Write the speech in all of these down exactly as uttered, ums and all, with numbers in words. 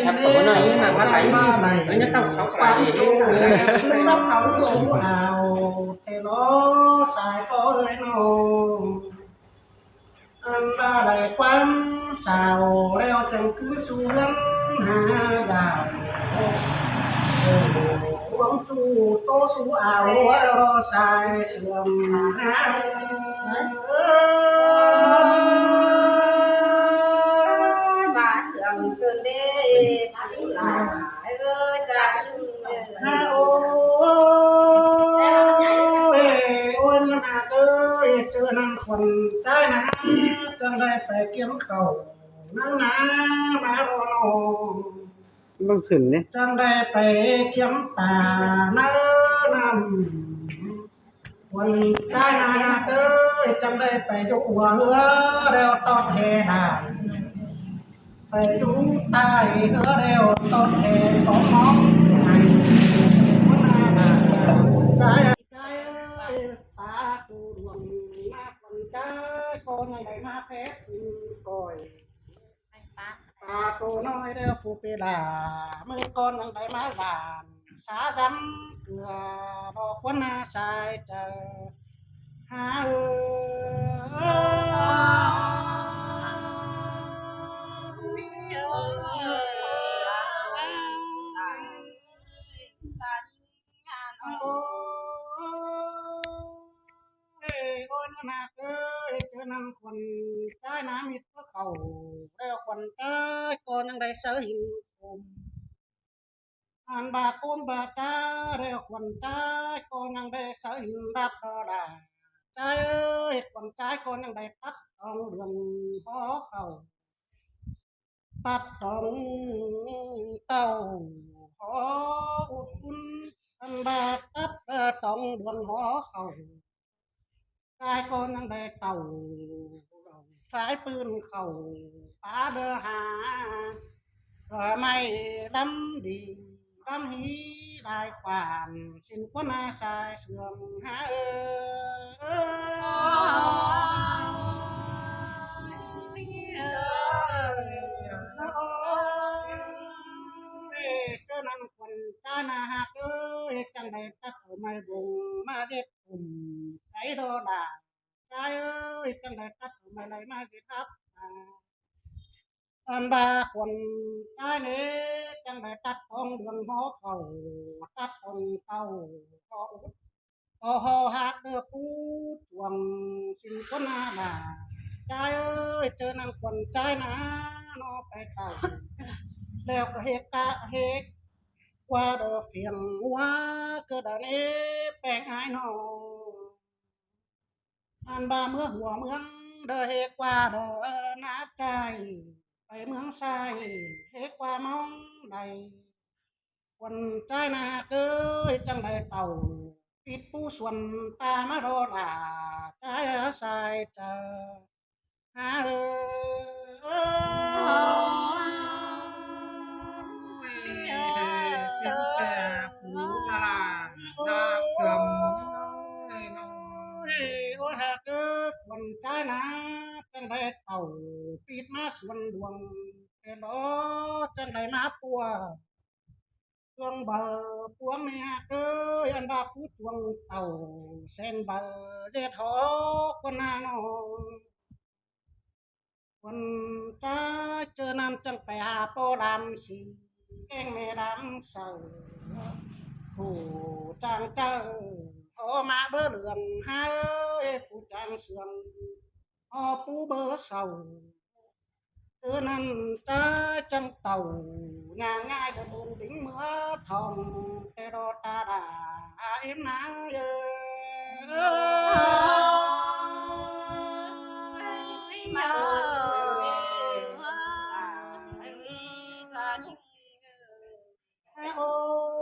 Khắp khẩu nó như mà bắt đáy. Nó nhắc khắp khẩu phải. Khắp khẩu nó. Áo, thế nó sai có ơi nó. Ăn ba đáy quan sao leo chẳng cứ su gắn hà đảo. Uống su tô su áo, lo sai sương hà. Bà sương cơn đêm. Ôi, ôi, ngân hàng ơi, chớ năng khuẩn trái nắng, chẳng đây phải kiếm khẩu, nắng ná, ná đô nô. Băng khửn nhé. Chẳng đây phải kiếm tà, nắng nằm. Khuôn cái na na tơi, chăm đây phải dụ hứa hứa đeo tọt hè đà. Phải dụ tai hứa đeo tọt hè có món này. Muốn na là cái, cái, ta tu đường na khuôn cái, con này này na phép coi. Bà cô nói đeo phú pì là, mười con nắng đáy má giàn, xá dăm cửa, đo khuôn na sai trời. Hà ơi. Ôi, ôi, nó nạc ơi, chớ năng khuôn trái ná mịt có khẩu, đeo khuôn trái con năng đáy sớ hình cùm. Ăn bà cốm bà chá, đeo khuôn trái con năng đáy sớ hình đạp đo đà. Trái ơi, khuôn trái con năng đáy tắt trong đường khó khẩu. Tắt trong tàu khó út ún, ăn bà tắt trong đường khó khẩu. Cái con năng đáy tàu phải pưn khẩu phá đơ hà. Rồi mày lắm đi lắm hí đài khoản xin quân a sai sương hà ơi. Chớ năng khuôn trái na hạc ơi, chẳng đáy tắt ở mày vùng mà giết cùng cái đô đà. Cái ơi, chẳng đáy tắt ở mày lấy mà giết áp. Ăn ba khuôn trái nế, chẳng đáy tắt trong đường hó khẩu, tắt trong tàu hó út. Có hó hát đơ pú chuồng xin quân a là. Trái ơi, chớ năng khuôn trái na, nó phải tàu. Leo có hế cá hế qua đơ phiền ngua, cơ đà nế peng ai nó. Ăn ba mưa hùa mướng đơ hế qua đơ ná chai, phải mướng sai, hế qua mong đáy. Khuôn trái na cơ, chẳng đáy tàu, pít pú xuân ta má đô đà, trái sai chơ. Hà ơi. Xin kẻ phú là giặc sớm. Ôi hà cơ, khuôn trái na, chẳng đáy tàu, pít má xuân đuông, cái đó chẳng đáy má pua. Cương bờ puông mẹ cơ, ăn ba phú chuông tàu, sen bờ dệt hó quân hà nội. Quân ta chớ năn chẳng phải hà pô đam xì, keng mẹ đam sầu. Phủ chàng chơ, hó mã bớ lường hai, phủ chàng sương, hó pú bớ sầu. Tứ năn ta chẳng tàu, nhà ngai đợt ôn đính mưa thòng, tê đô ta đà, êm ná ơi. Ôi,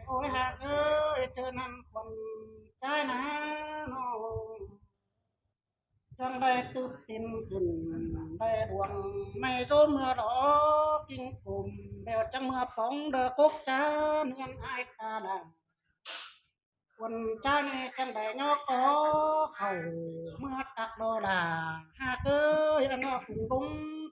ôi hà ơi, chớ năn khuôn trái na nó. Chẳng đáy tụt tin khửn, đáy đuông mày dô mưa đó, kinh cùm, đeo chẳng mưa phóng đơ cốc chá, nương ai ta đà. Khuôn trái nế chẳng đáy nhó có khẩu, mưa tặc đô đà, hà cơ, ăn nó phung đúng,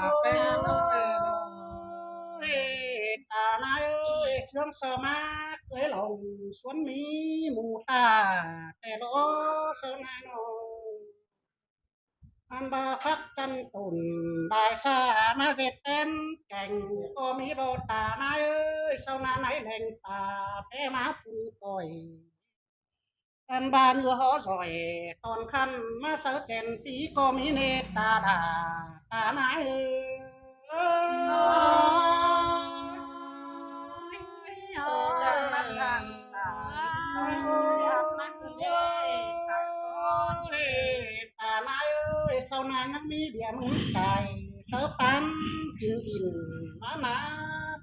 ꞌsáo ꞌpéng ơi. Ê, ta nái ơi, ꞌsướng sau ꞌmá ới lòng suốn ꞌmí ꞌmu ta, ꞌtẹ ꞌló sau ꞌnái ꞌnọ. Ăn ꞌva phák ꞌchăn tủn lai sa ꞌmá ꞌdệt ꞌtén kẻng ꞌcọ ꞌmí ꞌló ta nái ơi, sau ꞌnán nái leng ta phé ꞌmá pun ꞌtoi. Ăn ꞌva ꞌnhứa hó doi tỏn khăn ꞌmá sáư chén pí ꞌcọ ꞌmí ꞌnê ta đa, ta nái ơi. Ôi, ôi, ôi, chắc lắm lắm. Ôi, ôi, ôi, ôi, ta nái ơi, sau ꞌnán ꞌnhắng ꞌmí biam ứn cai, sáư pán kin in ꞌmá ná,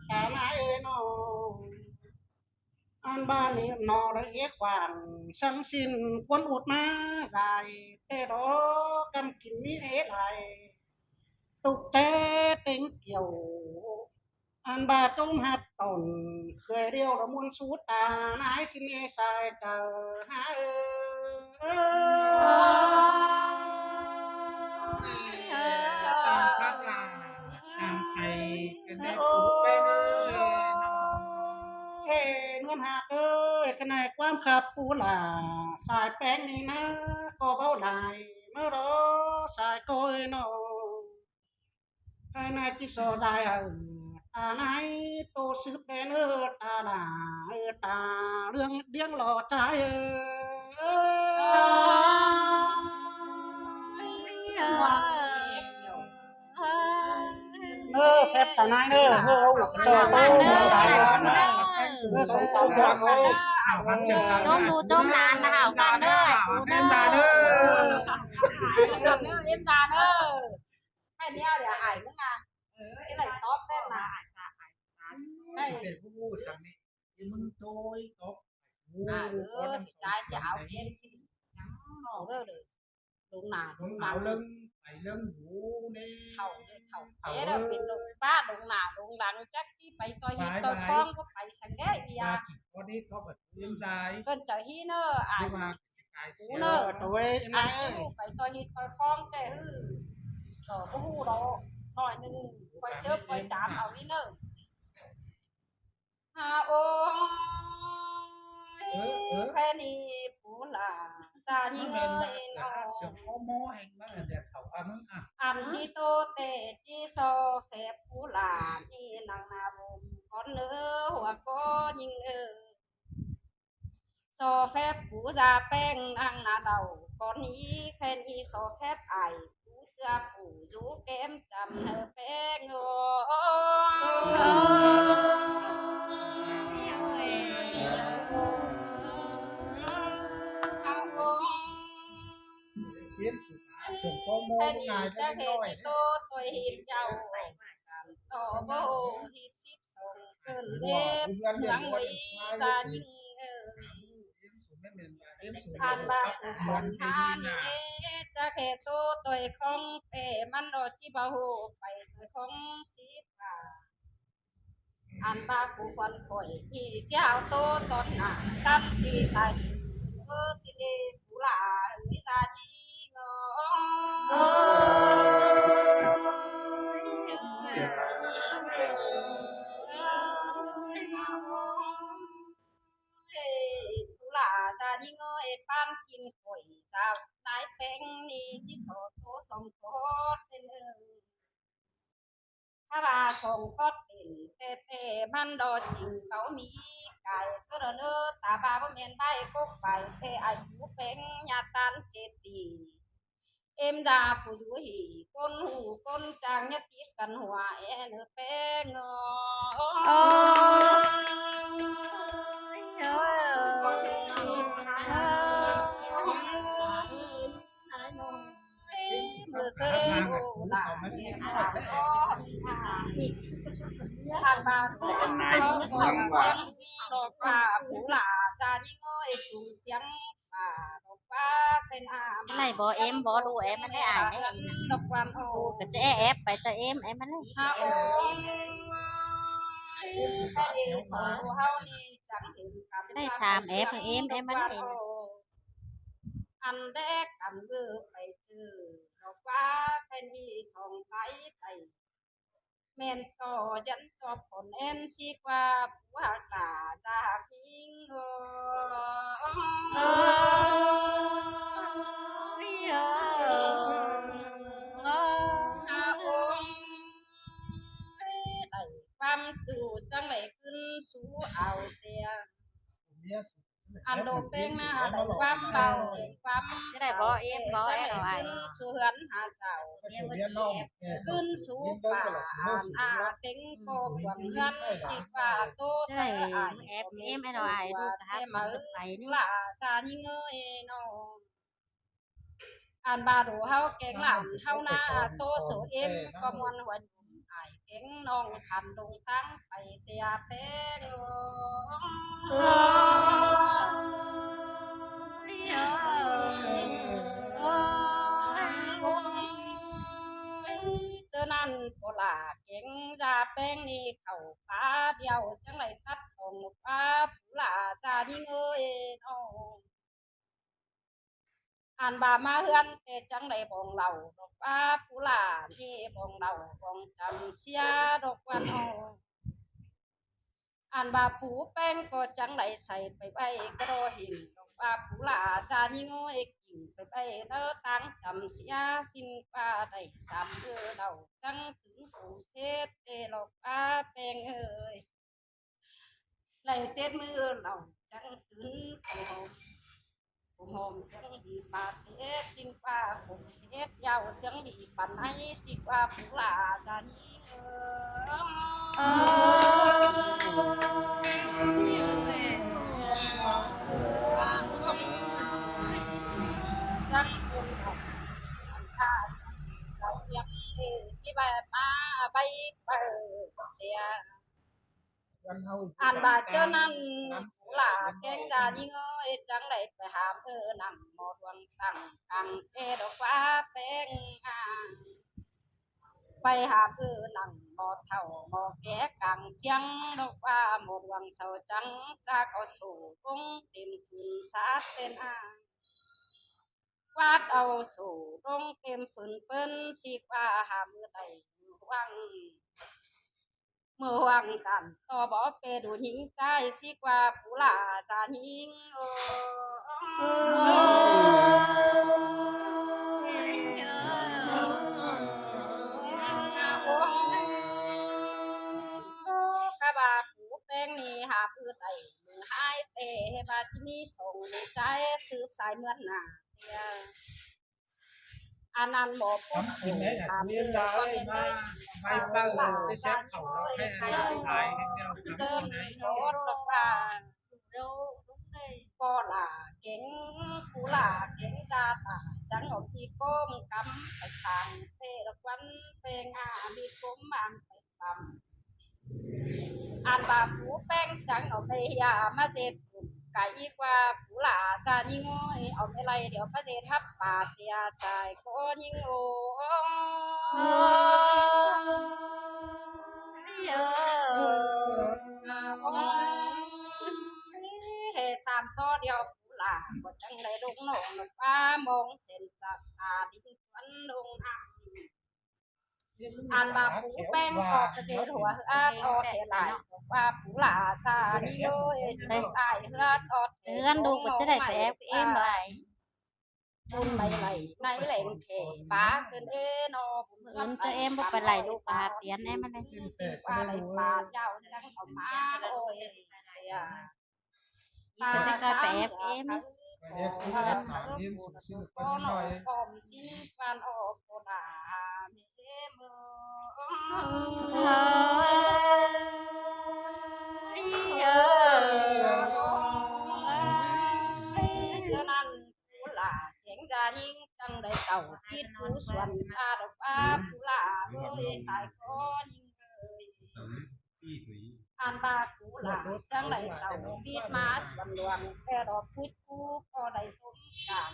ta nái ơi ꞌnọ. Ăn ꞌva ꞌnị ꞌnọ đảy é khoang săng ꞌsịn ꞌcuốn út ꞌmá dai, ꞌtẹ ꞌló ꞌcắm kin ꞌmí é lai, tốc té ꞌtếng kiẻo. Ăn ꞌva ꞌtốm ꞌhặp tỏn khơi điêu lỏ ꞌmuôn sú ta nái ꞌsịn ꞌnê sai chaư há ơi. Chang khắp là chang khay cái nét cú ꞌpéng ơi ꞌnọ. Ê, ꞌnhướn ꞌhặc ơi, cái này ꞌquám khắp cú là sai ꞌpéng ꞌnị ná, ꞌcọ báu lai ꞌmá ꞌló sai ꞌcọ ơi ꞌnọ. Nai, nai ꞌchí so dai hảư ta nai tô sứp đen ơ, ta đa ơ, ta ꞌliếng điếng lo chai ơ. Nơ, phép ta nai nơ, hơ, âu, to, to, to, to, nơ, sống sau, to, to, âu. Chôm ꞌlụk chôm lán ꞌnạ, hảư căn nơ. Em ra nơ. Em ra nơ. Hai neo để ải nữa à. Chứ lại tóp tên là. Đây. Để ꞌmứng tôi tóp. À, ừ, thì trái chứ áo kia thì trắng màu đó rồi. Đúng là, đúng là. Áo lưng, phải lưng rú đi. Thảo, thảo thế đó, mình đúng ba, đúng là, đúng là, chắc chứ phải tôi hít tôi con có phải sang đấy, à. Ba chỉ có đi, có phải yên dài. Con chở hí nữa, à. Cú nơ. Ăn chứ phải tôi hít tôi con kẻ hư. Rồi có hù đó. Nói nhưng coi chớp coi chám áo đi nơ. Ha ôi. Khen đi pú là xa nhính ơi nó. Ăn chứ tô tê chứ so phép pú là đi nắng nà bùm con nơ hùa có nhính ơi. So phép pú da peng năng nà lầu con hí khen hí so phép ải pú tưa phủ dú kém chăm nơ peng ơ. Khen hí chắc hê chỉ tô tôi hít nhau. Sản tô bố hít shíp sống cơn đêm nắng quấy xa nhính ơi. Ăn ba phủ khuẩn há ni nê, chắc hê tô tôi không tê mắn đó chỉ bảo hộ phải tôi không shíp à. Ăn ba phủ khuẩn khỏi thì chào tô tôn nà, căn thì tài ơ xin đi phủ là lý gia đi ngô. Phủ là gia đi ngô, ê, pan kinh khỏi, chào nái peng ni, chỉ so tô song có tên ơ. Há ba song khót tỉnh tê tê mắn đó chính cáu Mỹ cải, cơ đó nơ ta ba bố men bai cốc bai tê ai cú peng nhà tan chết tỉ. Em ra phủ dụ hỉ, côn hủ, côn trang nhất tít căn hùa, e nơ peng ơ. Ôi, ôi, ôi. Mưa sơi ô là miền xa có mi a. Ăn ba có có tiếng đọc ba phủ là ra những ơi sung tiếng ba đọc ba khen a. Này bố em, bố đu em ăn đấy ai đấy. Đọc quan ô. Đu cái chứ ép phải tờ em, em ăn đấy. Ha ô. Cái đi số hao đi chẳng hình cảm. Cái này tham ép em, em ăn đấy. Ăn đấy cảm ư phải chữ đọc ba khen đi song phải phải. Men cho dân cho phồn en si qua búa hạc đà ra hạc nhính ơ. Ôi, ôi. Ha ôm. Đảy quăm chủ trăng đảy cưng sú ảo tiang. Ăn đồ peng na đảy quăm bao tiang quăm. Cái này sao bố em, bố chắc em đảy hỏi. Cưng sú hướn hà sảo. Em bố em. Cưng sú bà ăn à, tính cô quần hướn si qua tô. Cái sơ này ai em, em em nói ai, qua đu cả tê hạt mơ. Phải đi. Là xa nhính ơi nó. Ăn ba đồ hao kén lắm, hao na tô số em có muôn huân ai kén nong khăn đông tăng phải tia peng. Ôi, ôi, ôi. Chớ năn bố là kén ra peng ni khẩu phá điêu, chẳng lại tắt ống phá phủ là xa nhính ơi nó. Ăn ba má hươn tê chẳng đảy bóng lẩu, đọc ba phủ là nhị bóng lẩu, bóng chăm xia đọc quan ô. Ăn ba phủ peng có chẳng đảy xài bày bày cái đồ hình, đọc ꞌva phủ lả da ꞌnhính ơi, ꞌchịnh pay pay ꞌnớ ꞌtáng chăm sia ꞌsịn ꞌva đảy sam ư đau chắng tứn phủ chết tê lộc ꞌva peng ơi. Đảy chết ꞌmự đau chắng tứn phủ hôm, phủ hôm siếng đi pà tết ꞌsịn ꞌva phủ tết yau siếng đi pà ꞌnị ꞌsịn ꞌva phủ lả da ꞌnhính ơi. Chắng ư đau chắng tha chắng đau yắng ê, ꞌchí pay pà pay pay tia. Ăn ꞌva ꞌchớ ꞌnặn phủ lả kéng da ꞌnhính ơi, chắng đảy pay hảư ư nẳng ꞌmó đuaң tẳng cang ê độc ꞌva peng a. Pay hảư ư nẳng ꞌmó thảu ꞌmó ké cang ꞌchiếng độc ꞌva ꞌmó đuang sau chắng chák au sổ ꞌlống têm phưn sá tên a. Quát au sổ ꞌlống têm phưn ꞌpứng ꞌsịn ꞌva hảư ư đảy ꞌmự hoang, ꞌmự hoang sản ꞌto bók pê đu ꞌnhính ꞌchái ꞌsịn ꞌva phủ lả da ꞌnhính ơi. Cá ꞌva phủ peng ꞌnị hảư ư đảy ꞌmự ꞌhại tê ꞌva ꞌchí ꞌmí song ꞌchái sứp sai ꞌmướn nả tia. Ăn ăn ꞌmó pút sổ hảư ư có mên ơi, ꞌva phủ lả da ꞌnhính ơi, ꞌchớ ꞌmí pút độc ꞌva ꞌpo lả kéng, phủ lả kéng da tả chắng ꞌhọt ꞌmí ꞌcốm cắm pay khang tê độc ꞌvắn peng a, ꞌmí ꞌcốm ꞌmắn pay tăm. Ăn ꞌva phủ peng chắng au pay hia ꞌmá ꞌdệt tủm cai ꞌva phủ lả da ꞌnhính ơi, au ꞌmá lai điêu ꞌmá ꞌdệt hắp pà tia sai ꞌcọ ꞌnhính ơi. Ôi, hê sam so điêu phủ lả ꞌcọ chắng đảy đông nông độc ꞌva mông sên chặt ta đinh tuấn đông ăm. Ăn ꞌva phủ peng ꞌcọ pay ꞌdệt hua ꞌhướt ót hê lai, ꞌva phủ lả da ꞌnhính ơi, ꞌdệt tai ꞌhướt ót hê ꞌhướn đu ꞌcọ ꞌchớ đảy pay ép êm lai. Bun may lai ꞌnị leng khê pá ꞌcứn ê ꞌnọ, bun ꞌchớ êm báu pay lai đu pá piến êm ꞌnị. ꞌSịn ꞌva lai pá yau chắng au ꞌmá ôi. Pá ꞌchớ đảy pay ép êm. Pom ꞌsịn ꞌvan ꞌo ꞌcọ đa mê mơ. ꞌChớ ꞌnặn phủ lả kéng da ꞌnhính chắng đảy tảu tít phủ suôn ta độc ꞌva phủ lả ơi, sai ꞌcọ ꞌnhính ơi. Ăn ꞌva phủ lả chắng đảy tảu tít ꞌmá suôn luông, té đo pút phủ ꞌcọ đảy tôm cang.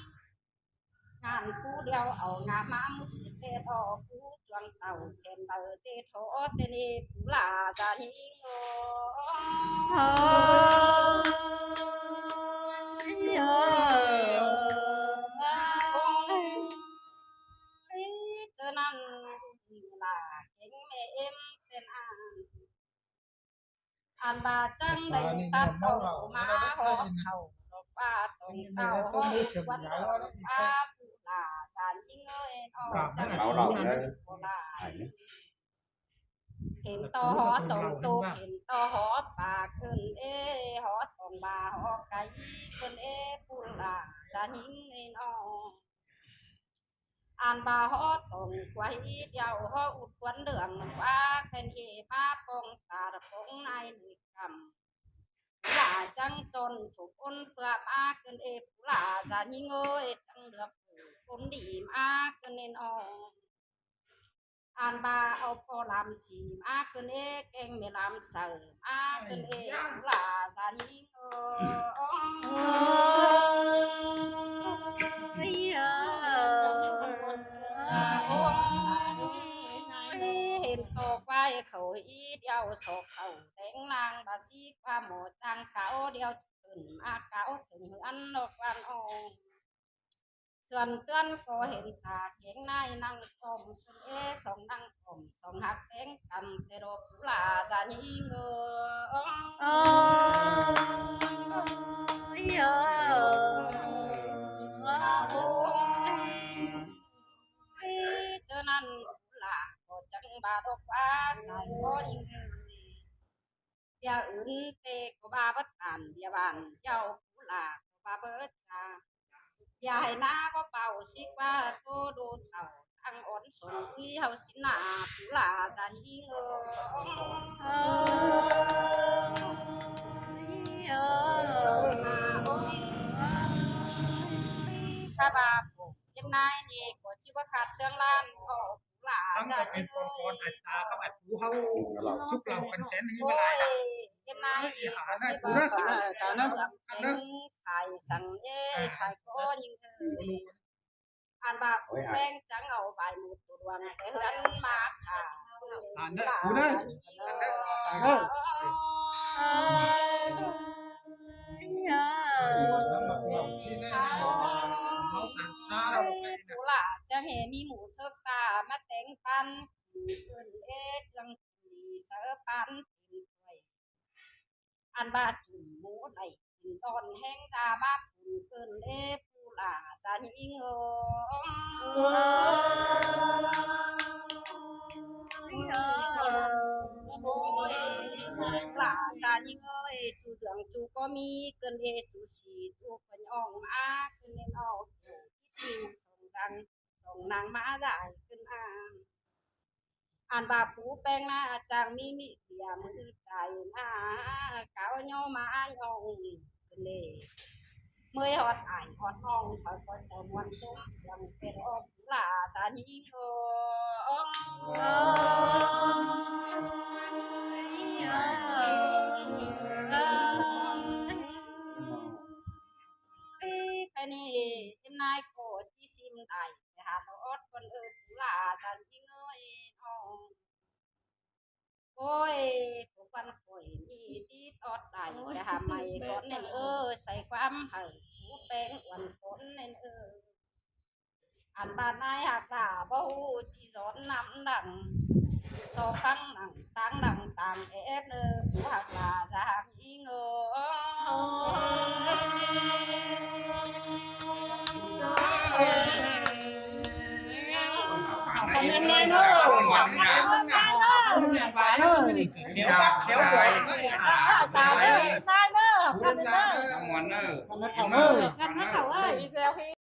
Ngăn phủ điêu au ngả ꞌmá ꞌmự té đo phủ chuang tảu sên đaư ꞌdệt thô té ꞌnị phủ lả da ꞌnhính ơi. Ôi, ôi, ꞌchớ ꞌnặn phủ lả kéng mê êm tên ăn. Ăn ꞌva chắng đảy tắt au ꞌmá hó khảu, độc ꞌva tông tảu hó út ꞌquắn độc ꞌva phủ lả da ꞌnhính ơi, ꞌnọ chắng phủ lả. Hên ꞌto hó tông tô, hên ꞌto hó pà ꞌcứn ê, hó tông ba hó cai ꞌcứn ê, phủ lả da ꞌnhính ơi ꞌnọ. Ăn ꞌva hó tông quay điêu hó út ꞌquắn đương ꞌva khen ê ꞌmá pông ta pông nai ꞌnị căm. Phủ lả chắng chon phủ ôn phưa ꞌmá ꞌcứn ê phủ lả da ꞌnhính ơi, chắng được phủ ôn đi ꞌmá ꞌcứn ê ꞌnọ. Ăn ꞌva au ꞌpo ꞌlam si ꞌmá ꞌcứn ê, kéng mê ꞌlam saư ꞌmá ꞌcứn ê phủ lả da ꞌnhính ơi. Ôi, hên ꞌto quay khảu ꞌhịt yau sộc khảu téng lang ba ꞌsịn ꞌva ꞌmó chắng cáo điêu ꞌchư ꞌcứn ꞌmá cáo thửng ꞌhướn ꞌnọ ꞌquán ꞌnọ. Suôn ꞌtươn ꞌcọ hên ta kéng ꞌnị ꞌnăng tôm ꞌcứn ê, song ꞌnăng tôm song ꞌhặc téng căm té đo phủ lả da ꞌnhính ơi. Ôi, ôi, ꞌcọ ꞌnhính ꞌhới. ꞌViạk ứn ꞌtẹ ꞌcọ ꞌva báu tản, ꞌviạk bản dáo phủ ꞌlạ ꞌcọ ꞌva báu chả. ꞌViạk hảư ꞌná báu páo síp ꞌva tô đu tảu tăng ón sông ꞌlụy ꞌháu sín ꞌná phủ ꞌlạ dán ꞌnhính ꞌhới. ꞌCọ ꞌva phủ ꞌếm ꞌnái ꞌnị ꞌcọ ꞌchí báu khát ꞌsướng ꞌlan ꞌcọ phủ ꞌlạ dán ꞌnhính ꞌhới. Ôi, ꞌếm ꞌnái ꞌnị ꞌcọ ꞌchí báu khát ꞌsướng ꞌlan ꞌcọ ꞌnhính ꞌhới. Ăn ꞌva phủ ꞌpéng chắng au ꞌvạy mút ꞌtố đuang té ꞌhướn ꞌmá khả. Phủ ꞌlạ chắng ꞌmí mút thớc ta ꞌmá téng păn, ꞌcứn ꞌlế ꞌlăng đi sáư păn tin ꞌtoi. Ăn ꞌva chum mú đảy tin son ꞌhéng da ꞌmá pun ꞌcứn ꞌlế phủ ꞌlạ dán ꞌnhính ꞌhới. Ôi, phủ ꞌlạ dán ꞌnhính ꞌhới, ꞌchu dươn ꞌchu ꞌcọ ꞌmí ꞌcứn ꞌlế ꞌchu sí ꞌchu ꞌcọ ꞌnhóng ꞌmá ꞌcứn ꞌlế ꞌnọ. Tin song dăng song ꞌnáng ꞌmá dải ꞌcứn ꞌnáng. Ăn ꞌva phủ ꞌpéng ꞌná chắng ꞌmí ꞌmí ꞌviạk ꞌmự chảy ꞌná cáo ꞌnhó ꞌmá ꞌnhóng ꞌcứn ꞌlế. ꞌMới ꞌhọt ải ꞌhọt ꞌnóng khỏi ꞌcọ chảu ꞌmuôn ꞌsúm siêng pên ꞌcọ phủ ꞌlạ dán ꞌnhính ꞌhới. Ê, ꞌkhạy ꞌnị ꞌếm ꞌnái ꞌcọ ꞌchí ꞌsím đảy, ꞌpay hả ꞌtó ót ꞌcốn ꞌnớ phủ ꞌlạ dán ꞌnhính ꞌhới ꞌnọ. Ôi, phủ ꞌquan khỏi ꞌnị ꞌchí ót đảy, ꞌpay hả ꞌmạy ꞌcốn ꞌnịn ꞌnớ, say ꞌquám hảư phủ ꞌpéng ꞌquan ꞌcốn ꞌnịn ꞌnớ. Ăn ꞌva ꞌnái ꞌhặc ꞌlạ báu ꞌhụ ꞌchí dón ꞌnặm đăng, so ꞌphắng nẳng táng đăng tang ép ꞌnớ, phủ ꞌhặc ꞌlạ dán ꞌnhính ꞌhới.